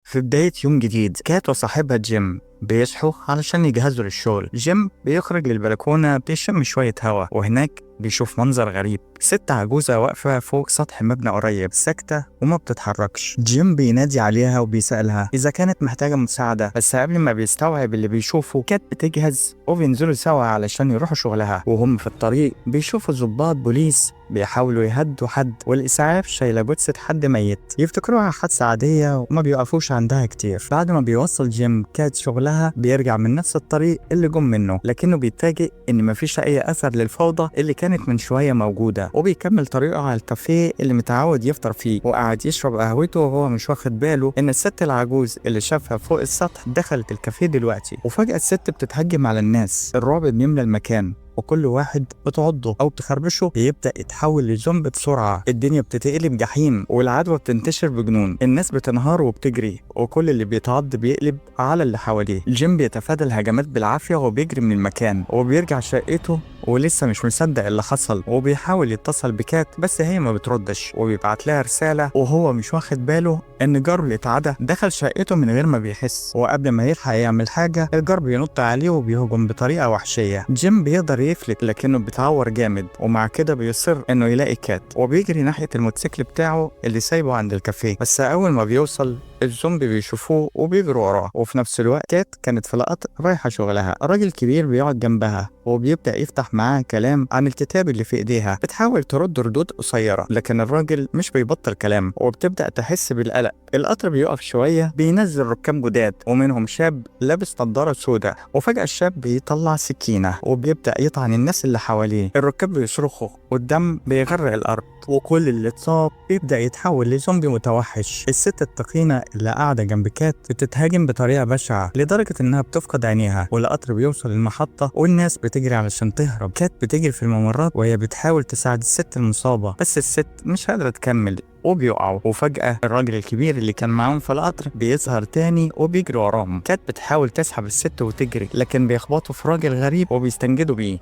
في بداية يوم جديد، كات وصاحبها جيم بيصحوا علشان يجهزوا للشغل. جيم بيخرج للبلكونة بيشم شوية هوا، وهناك بيشوف منظر غريب: ست عجوزة واقفة فوق سطح مبنى قريب، ساكتة وما بتتحركش. جيم بينادي عليها وبيسألها إذا كانت محتاجة مساعدة، بس قبل ما بيستوعب اللي بيشوفه، كات بتجهز وبينزلوا سوا علشان يروحوا شغلها. وهم في الطريق بيشوفوا ضباط بوليس بيحاولوا يهدوا حد، والإسعاف شايلة جثة حد ميت. يفتكروها حادثة عادية وما بيقفوش عندها كتير. بعد ما بيوصل جيم كات شغلها، بيرجع من نفس الطريق اللي جم منه، لكنه بيتفاجئ إن مفيش أي أثر للفوضى اللي كانت من شوية موجودة، وبيكمل طريقه على الكافيه اللي متعود يفطر فيه، وقاعد يشرب قهوته وهو مش واخد باله إن الست العجوز اللي شافها فوق السطح دخلت الكافيه دلوقتي. وفجأة الست بتتهجم على الناس، الرعب بيملى المكان، وكل واحد بتعضه او تخربشه بيبدا يتحول لزومبي بسرعه. الدنيا بتتقلب جحيم والعدوى بتنتشر بجنون، الناس بتنهار وبتجري، وكل اللي بيتعض بيقلب على اللي حواليه. جيم بيتفادى الهجمات بالعافيه وبيجري من المكان، وبيرجع شقته ولسه مش مصدق اللي حصل، وبيحاول يتصل بكات بس هي ما بتردش، وبيبعت لها رسالة وهو مش واخد باله ان جاره اللي اتعدى دخل شقته من غير ما بيحس. وقبل ما يلحق يعمل حاجة، الجار بينط عليه وبيهجم بطريقة وحشية. جيم بيقدر يفلت لكنه بيتعور جامد، ومع كده بيصر انه يلاقي كات، وبيجري ناحية الموتوسيكل بتاعه اللي سايبه عند الكافيه. بس اول ما بيوصل، الزومبي بيشوفوه وبيجروا وراه. وفي نفس الوقت كات كانت في القطر رايحة شغلها، راجل كبير بيقعد جنبها وبيبدأ يفتح معاها كلام عن الكتاب اللي في ايديها. بتحاول ترد ردود قصيرة لكن الراجل مش بيبطل كلام، وبتبدأ تحس بالقلق. القطر بيقف شوية، بينزل ركاب جداد ومنهم شاب لابس نظارة سوداء، وفجأة الشاب بيطلع سكينة وبيبدأ يطعن الناس اللي حواليه. الركاب بيصرخوا والدم بيغرق الأرض، وكل اللي اتصاب بيبدأ يتحول لزومبي متوحش. الست التخينة اللي قاعدة جنب كات بتتهاجم بطريقة بشعة لدرجة إنها بتفقد عينيها. والقطر بيوصل المحطة والناس بتجري علشان تهرب. كات بتجري في الممرات وهي بتحاول تساعد الست المصابة، بس الست مش قادرة تكمل وبيقعوا. وفجأة الراجل الكبير اللي كان معاهم في القطر بيظهر تاني وبيجري وراهم. كات بتحاول تسحب الست وتجري، لكن بيخبطوا في راجل غريب وبيستنجدوا بيه.